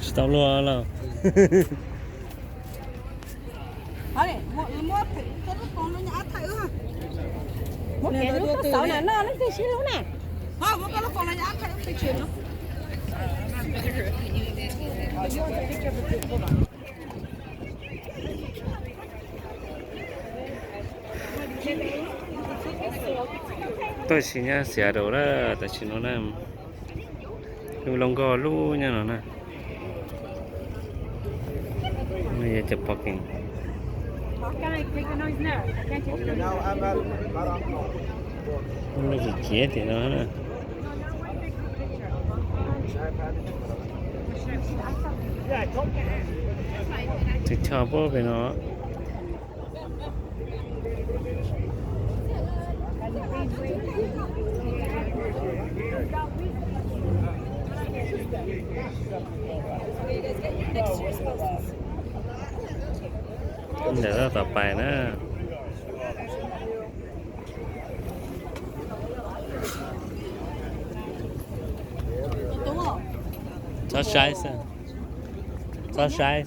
Tsis tau luaj lawm. Tuaj sim nyob Seattle lawm tam sim no na. Lub loj nkauj lub nyob no na. Yog cov parking. Lub ciav tim no na. Tus choj pub pem no. Ntawm tab tom pais na. Txhob saib xwb. Txhob saib.